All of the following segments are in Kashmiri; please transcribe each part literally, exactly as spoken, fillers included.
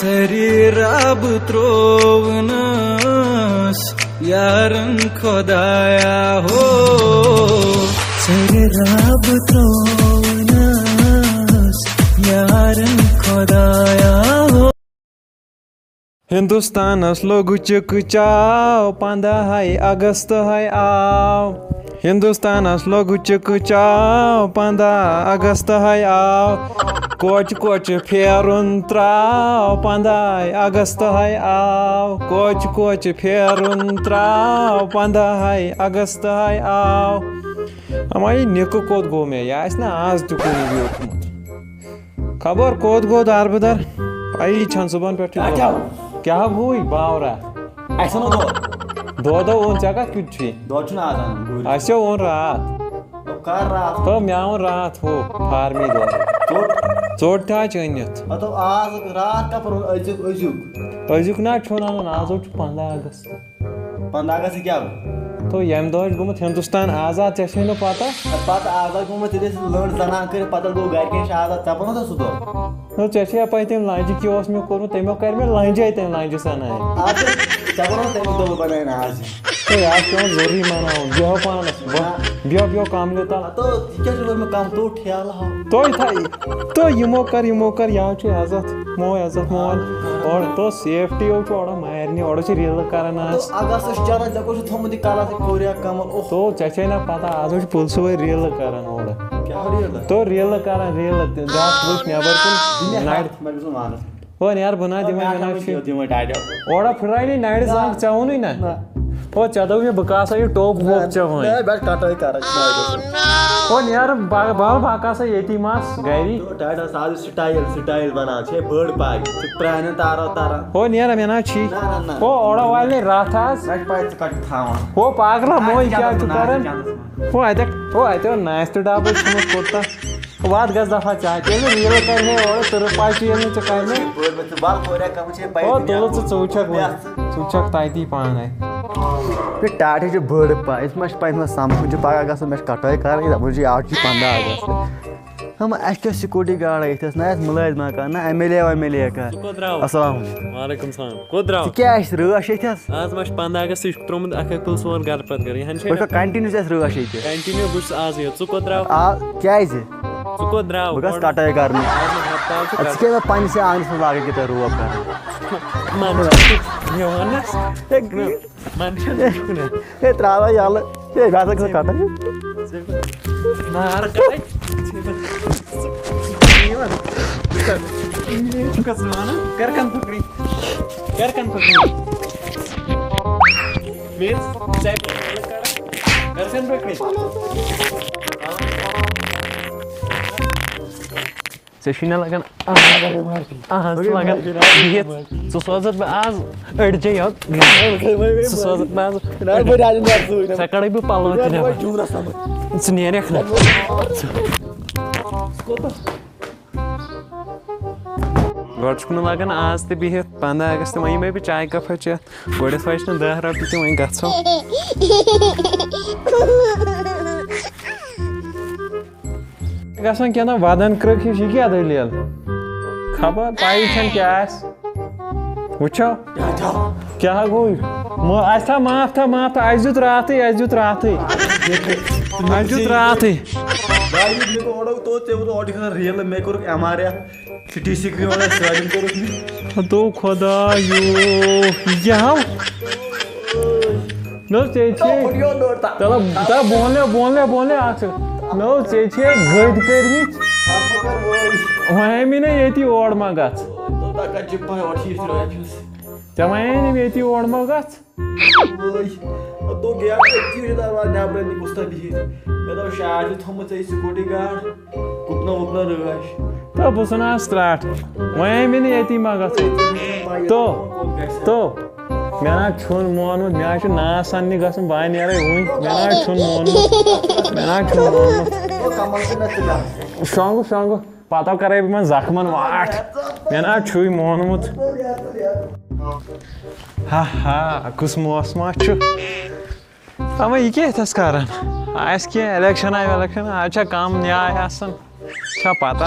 سرِ رب تروونس یارن خدایا ہو۔ سرِ رب تروونس یارن خدایا ہو۔ ہندوستانس لوٚگ چکہٕ چاو، پنٛداہے اگست ہے آو۔ ہندوستانس لوٚگ چکہٕ چاو، پنٛداہ اگست ہے آو۔ کوچہِ کوچہِ پھیرُن ترٛاو، پنٛداہے اگست ہے آو۔ کوچہِ کوچہِ پھیرُن ترٛاو، پنٛداہے اگست ہے آو۔ اما یہِ نِکہٕ کوٚت گوٚو مےٚ؟ یہِ آسہِ نہ آز تہِ کُنہِ ویوٗٹھمُت۔ خبر کوٚت گوٚو داربٕدر؟ پَیی چھَنہٕ صُبحن پٮ۪ٹھ چھُ کیٛاہ گوٚو۔ کیٛاہ گوٚو؟ کیٛاہ گوٚوُے باورا؟ اَسہِ اوٚن دۄد۔ دۄد اوٚن، ژےٚ کَتھ کیُتھ چھُے؟ دۄد چھُنہٕ آز اَنُن گُرۍ۔ اَسہِ اوٚن راتھ۔ کَر راتھ؟ تہٕ مےٚ اوٚن راتھ ہُہ فارمی دۄد۔ ژوٚٹ؟ ژوٚٹ تہِ حظ چھِ أنِتھ۔ ہَتو آز راتھ کَپَر اوٚن أزیُک، أزیُک؟ أزیُک نہ چھُنہٕ اَنُن، آز حظ چھُ پنٛداہ اگست۔ پنٛداہ اگست کیٛاہ گوٚو؟ تو ییٚمہِ دۄہ اَسہِ گوٚمُت ہِندُستان آزاد، ژےٚ چھے نہٕ پَتہ؟ پَتہٕ آزاد گوٚمُت، تیٚلہِ ٲسۍ لٔڑ زنان کٔرِتھ، پَتہٕ گوٚو گرِکٮ۪ن شہادت، ژےٚ بَنوو سا سُہ دۄہ؟ نہ، ژےٚ چھے پَے تَمہِ لنٛجہِ کیٛاہ اوس مےٚ کوٚرمُت، تَمیو کَرِ مےٚ لنٛجے تَمہِ لنٛجہِ سَنان۔ اَدٕ ژےٚ بَنوو تَمیُک دۄہ بَنٲوِن آز۔ ہے، آز پٮ۪وان ضروٗری مَناوُن، بیٚہو پانَس، بہٕ بیٚہو، بیٚہو کَملہِ تَل۔ ہَتو، یہِ کیٛاہ چھُ روٗدمُت کَم ژوٚٹ ٹھیلہٕ ہاو؟ تُہۍ تھٲیِو، تُہۍ یِمو کَر، یِمو کَر، یہِ حظ چھُ عزت، مو عزت مون۔ اورٕ تو سیفٹی یو چھُ اورٕ مارنہِ، اورٕ چھِ ریٖلہٕ کران آز۔ اگست چھُ چلان، ژےٚ کوٚت چھُ تھوٚمُت یہِ کلر تہٕ کوریا کمل؟ اوہ۔ تو ژےٚ چھے نہ پتہ، آز چھِ پُلسہٕ وٲلۍ ریٖلہٕ کران اورٕ۔ کیٛاہ ریٖلہٕ؟ تو ریٖلہٕ کران، ریٖلہٕ تہِ، گژھ وٕچھ نٮ۪بر کُن، دِ مےٚ نرِ۔ ہتھ، مےٚ گژھُن وانس۔ ہو نیر بہٕ نہ دِمے، مےٚ نہ چھُ۔ دِمے ڈاڈیو۔ اورٕ پھٕٹرایہِ نہٕ نرِ زنٛگ، ژےٚ ووٚنُے نہ۔ نہ۔ ہو، ژےٚ دوٚپ مےٚ بہٕ کاسا یہِ ٹوٚپ ووٚپ ژےٚ وۄنۍ۔ نہ، بہٕ کٹٲے کران۔ ہو، نیر، بہٕ، بہٕ، بہٕ کاسا ییٚتی مس گری۔ ڈاڈا، سُہ آز چھُ سٹایل، سٹایل بنان، چھے بٔڑ پاے، ژٕ پرٛانٮ۪ن تارو تران۔ ہو، نیر، مےٚ نہ چھی۔ نہ، نہ، نہ۔ ہو، اوڑا والہِ نے راتھ آز۔ مےٚ چھِ پاے ژٕ کتہِ چھُکھ تھاوان۔ ہو، پاگلا، آز موے چھِ کیٛاہ چنٛدس چھُ منٛز، کران؟ چنٛدس منٛز۔ ہو، اتٮ۪کھ، ہو، اتٮ۪و ناشتہٕ ڈبہٕ چھُنہٕ کوٚت تام۔ وَتھ گژھ دفعہ ژےٚ اَتہِ۔ ییٚلہِ نہٕ ریٖلہٕ کَرِ ہے اورٕ تہٕ رۄپَے چھِ ییٚلہِ نہٕ ژےٚ کَرِ مےٚ۔ بٔڑ بٔڑ ژٕ بَل کوریا کَمہٕ چھے پَیی او، تُلہٕ ژٕ، ژٕ وٕچھَکھ وۄنۍ۔ ژٕ وٕچھَکھ تَتی پانَے۔ یہِ ٹاٹھے چھِ بٔڑ پَے، أمِس ما چھِ پَے، أمِس ما سَمکھُن چھُ پَگاہ گژھُن، مےٚ چھِ کَٹٲے کَرٕنۍ، دَپُن چھُ یہِ آز چھِ پنٛداہ اَگست۔ ہم اَسہِ کیٛاہ سِکوٗٹی گاڑ أتھۍ ٲس، نہ آسہِ مُلٲزمہ کانٛہہ، نہ ایم ایل اے ویم ایل اے کانٛہہ۔ ژٕ کوٚت درٛاو؟ السلام علیکم۔ وعلیکم السلام۔ کوٚت درٛاو؟ ژٕ کیٛاہ اَسہِ رٲچھ ییٚتہِ حظ؟ آز ما چھِ پنٛداہ اگست، یہِ چھُ ترٛوومُت اَکھ اَکھ پُل سون گرٕ پَتہٕ گرٕ۔ یہِ ہَن چھِ بہٕ چھُس کنٹِنیوٗ ژےٚ سۭتۍ ٲش ییٚتہِ۔ کنٹِنیوٗ، بہٕ چھُس آز یوت۔ ژٕ کوٚت درٛاو؟ آ، کیٛازِ؟ ژٕ کوٚت درٛاو؟ بہٕ گژھٕ کٹٲے کرنہِ۔ آز نہٕ ہفتہٕ آز چھُ اَدٕ ژٕ کیٛازِ وۄنۍ پننہِ سۭتۍ آنٛگنَس منٛز لاگان کِتاب روب کران؟ کَٹٲے۔ من چھُ یہِ وَنَس۔ ہے، گٔے۔ من چھُ ہے، ترٛاو وۄنۍ یَلہٕ۔ ہے، بہٕ ہسا گژھٕ کٹٲے۔ نار کَٹَے۔ ژٕ یِوان۔ ژٕ کَر۔ ژٕ کَر ژٕ وَنان؟ کَر کَن پھٕکرِ۔ کَر کَن پھٕکرِ۔ میز، چاے پکڑ۔ گرکن پکڑ۔ ژےٚ چھُے نہ لگان آز، آز چھُ لگان بِہِتھ۔ ژٕ سوزَتھ بہٕ آز أڑجے یوت۔ ژٕ سوزَتھ بہٕ آز أڑجے یوت۔ ژےٚ کَڑَے بہٕ پَلو تہِ نٮ۪بر۔ ژٕ نیرَکھ نہ۔ گۄڈٕ چھُکھ نہٕ لگان آز تہِ بِہِتھ، پنٛداہ اگست وۄنۍ یِمَے بہٕ چاے کپ چٮ۪تھ۔ گۄڈٮ۪تھ وَچہِ نہٕ دَہ رۄپیہِ تہِ، وۄنۍ گژھو۔ گژھان کینٛہہ نہ وَدَن کرٛکھ ہِش، یہِ کیٛاہ دٔلیٖل؟ خبر پَیی چھَنہٕ کیٛاہ آسہِ۔ وٕچھو۔ کیٛاہ گوٚو؟ مہ-، اَسہِ تھاو معاف، تھاو معاف، تھاو، اَسہِ دیُت راتھٕے، اَسہِ دیُت راتھٕے۔ اَسہِ دیُت راتھٕے۔ بھائی، مےٚ گوٚو اورٕ تو ژےٚ ووٚن اورٕ یِتھ کٔنۍ ریل، مےٚ کوٚرُکھ M R F, C T screen وَلا سٲلِم کوٚرُکھ مےٚ۔ ہتو خدایو، یہِ کیٛاہ ہاو؟ نہ حظ، ژےٚ چھے۔ تَلہٕ، تَلہٕ بۄن لے، بۄن لے، بۄن لے اَکھ سیکنڈ۔ نہ حظ، ژےٚ چھے گٔدۍ کٔرمٕتۍ۔ وۄنۍ ہے مےٚ نہ ییٚتی اور ما گژھ۔ ژےٚ وَنے نہٕ مےٚ ییٚتی اور ما گژھ۔ وٲے، تو گیا أتی چھُ دروازٕ نٮ۪برٕ نِکُس تہٕ بِہِتھ۔ مےٚ دوٚپ، شاید چھُ تھوٚمُت ژےٚ یہِ سِکیورٹی گارڈ، گُپنو وُپنو رٲچھ۔ تہٕ بہٕ ژھٕنہٕ آز ترٛٹھ۔ وۄنۍ آے مےٚ نہٕ ییٚتی ما گژھو۔ تو، تو، مےٚ نہ چھُنہٕ مونمُت، مےٚ حظ چھُ ناو سَننہِ گژھُن، بہٕ ہا نیرَے وٕنۍ۔ مےٚ نہ حظ چھُنہٕ مونمُت، مےٚ نہ حظ چھُنہٕ مونمُت۔ تو کمل تہٕ مےٚ تہِ گژھ۔ شۄنٛگہٕ، شۄنٛگہٕ۔ پتہٕ کرے بہٕ یِمن زخمن واٹھ۔ مےٚ نہ چھُے مونمُت۔ ہا ہا، کُس موسما چھُ۔ اما، یہِ کیٛاہ ییٚتھس کران؟ آسہِ کینٛہہ الیکشن آے ولیکشن، آز چھا کم نیاے آسان؟ چھا پتہ؟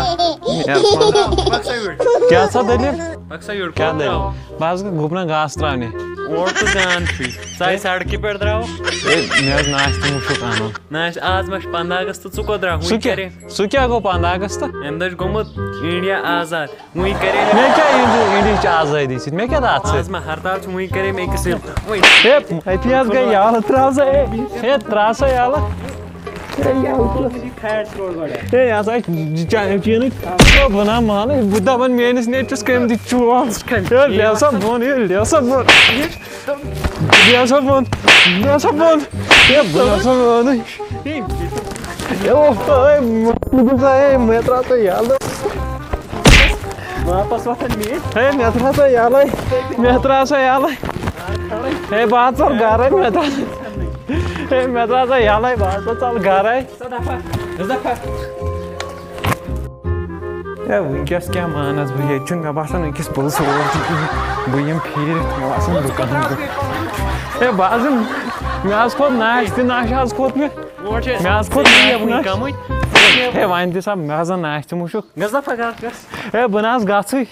کیٛاہ سا دٔلیٖل؟ پکھ سا یورٕ، کیٛاہ کوٚت دٔلیٖل؟ درٛاو؟ بہٕ حظ گوٚو گُپنن گاسہٕ ترٛاونہِ۔ اورٕ تہٕ جان چھُے۔ ژاے سڑکہِ پٮ۪ٹھ درٛاو۔ ہے، مےٚ حظ ناشتہٕ مُشُک اَنُن۔ نہ حظ، آز ما چھُ پنٛداہ اگست، ژٕ کوٚت درٛاو؟ سُہ وٕنۍ کیٛاہ، کرے۔ سُہ کیٛاہ گوٚو پنٛداہ اگست؟ اَمہِ دۄہ چھُ گوٚمُت انڈیا آزاد۔ وٕنۍ کرے مےٚ۔ مےٚ کیٛاہ یِہِنٛدِ انڈیہٕچ آزٲدی سۭتۍ؟ مےٚ کیٛاہ تَتھ سۭتۍ؟ آز ما ہرتال چھِ، وٕنۍ کرے مےٚ أکِس یِم۔ وٕنۍ۔ ہے، اَتہِ حظ گٔے یَلہٕ، ترٛاو سا، ہے۔ ہے، ترٛاو سا یَلہٕ۔ ہے، یہِ ہسا چھِ چا-، چیٖنٕکۍ۔ بہٕ وَنہٕ ہا مانٕے، بہٕ دَپَن میٛٲنِس نیٚچوِس کٔمۍ دِتۍ چوب۔ ہے، لے سا بۄن، ہے، لے سا بۄن۔ لے سا بۄن، لے سا بۄن۔ ہے، بہٕ نہ سا وَنٕے۔ ہے، اوہ، ہے، مےٚ ترٛاو ژٕ یَلہٕ۔ واپس وۄتھان میٖٹھۍ۔ ہے، مےٚ ترٛاو ژٕ یَلَے۔ مےٚ ترٛاو ژٕ یَلَے۔ ہے، بہٕ حظ ژَلہٕ گَرَے، مےٚ ترٛاو۔ ہے، مےٚ ترٛاو ژٕ یَلَے، بہٕ حظ ژَلہٕ گَرَے۔ زٕ دفعہ، زٕ دفعہ۔ ہے، وٕنکیٚس کیٛاہ مانَس بہٕ ییٚتہِ؟ چھُنہٕ مےٚ باسان أکِس پُلسہٕ وول تہِ کِہیٖنۍ۔ بہٕ یِمہٕ پھیٖرِتھ، مےٚ باسان دُکان۔ ہے، بہٕ حظ یِمہٕ، مےٚ حظ کھوٚت ناش تہِ، ناش حظ کھوٚت مےٚ۔ مےٚ حظ کھوٚت ناش، ناش۔ ہے، وۄنۍ دِ سا مےٚ حظ ناش تہِ مُشُک۔ گژھ دفعہ گژھ، گژھ۔ ہے، بہٕ نہ حظ گژھٕے۔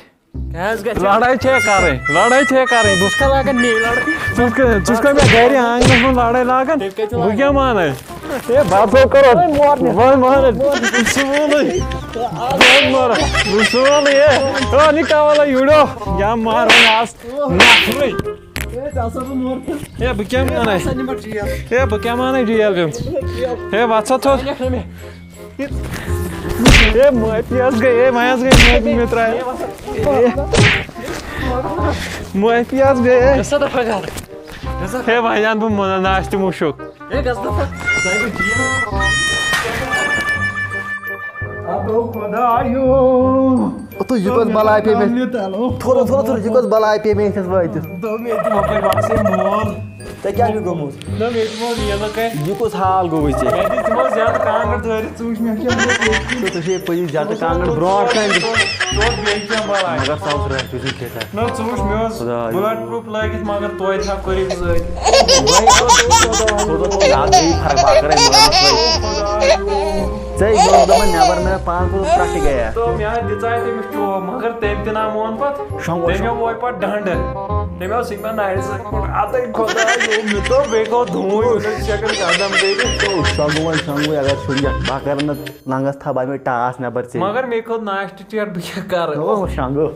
کیٛاہ حظ گژھِ؟ لڑٲے چھے کرٕنۍ، لڑٲے چھے کرٕنۍ۔ ژٕ چھُکھ لاگان مے لڑٲے؟ ژٕ چھُکھ، ژٕ چھُکھ مےٚ گرِ آنگنس منٛز لڑٲے لاگان؟ تیٚلہِ کتہِ بہٕ کیٛاہ مانَے؟ ہے، بہٕ ہسا کرو۔ وۄنۍ مانَے۔ بہٕ سُوٕے۔ بہٕ مانَے۔ بہٕ سُوٕے، ہے۔ او، نکاولا یوڑو۔ یا مار وۄنۍ آس نفرٕے۔ ہے، بہٕ کیٛاہ مانَے؟ ہے، بہٕ کیٛاہ مانَے جیل پیوٚن؟ ہے، وَژھ سا تھوٚد۔ ہے، معٲفی حظ گٔے، ہے، وۄنۍ حظ گٔے معٲفی، مےٚ ترٛایہِ۔ ہے، معٲفی حظ گٔے۔ ہے، وۄنۍ اَنہٕ بہٕ مُنہ ناش تہِ مُشُک۔ ہے، گژھ دفعہ۔ ادو خدایو۔ تہٕ یہِ کۄس بلاے پیٚیہِ مےٚ؟ تھوڑا، تھوڑا، تھوڑا، یہِ کۄس بلاے پیٚیہِ مےٚ ییٚتھس وٲتِتھ؟ دوٚپ مےٚ تہِ مۄکلے باسے مول۔ ژےٚ کیٛاہ چھُ گوٚمُت؟ نہ، مےٚ تہِ ووٚن ییٚلہٕ کَے۔ یہِ کُس حال گوٚوُے ژےٚ؟ مےٚ دِژ تِمو زیادٕ کانٛگٕر دٲرِتھ، ژٕ وٕچھ مےٚ کیٛاہ گوٚو۔ تہٕ ژےٚ چھے پَیی زیادٕ کانٛگٕر برونٛٹھ کَنہِ۔ ژٕ اوس بیٚیہِ کینٛہہ بَلاے۔ مگر سا اوس راتھ کیُتھُے کھیٚتھ۔ نہ، ژٕ وٕچھ، مےٚ اوس خدایا۔ بٕلَڈ پرٛوٗف لٲگِتھ، مگر توتہِ ہا کوٚر أمۍ سۭتۍ۔ خدا، خدا، یاد گٔیی فرق، بہٕ کَرَے مٲلِس سۭتۍ۔ ژےٚ یہِ اوس دَپان نٮ۪بَر نیرٕ پانہٕ کوٚت پرٛٹھِ گٔیَکھ۔ تہٕ مےٚ ہا دِژاے تٔمِس چوب، مگر تٔمۍ تہِ نہ مون پَتہٕ۔ شۄنٛگو، تٔمۍ شۄنٛگو۔ ووے پَتہٕ ڈَنٛڈٕ۔ تٔمۍ اوس یہِ مےٚ نَرِ سۭتۍ کوٚڑ اَتَے خۄدایو، مےٚ دوٚپ بیٚیہِ گوٚو دھوٗنٛے، مےٚ دوٚپ ژےٚ کَتہِ قدم گٔے۔ تو شۄنٛگو وۄنۍ، شۄنٛگو وۄنۍ، اگر شۄنٛگَکھ بہٕ کَرٕ نہٕ لنٛگَس تھَپھ، بہٕ اَنہٕ وۄنۍ ٹاس نٮ۪بَر ژےٚ۔ مگر مےٚ کھوٚت ناشتہٕ ٹیٹھ، بہٕ کیٛاہ کَرٕ؟ او شۄنٛگو۔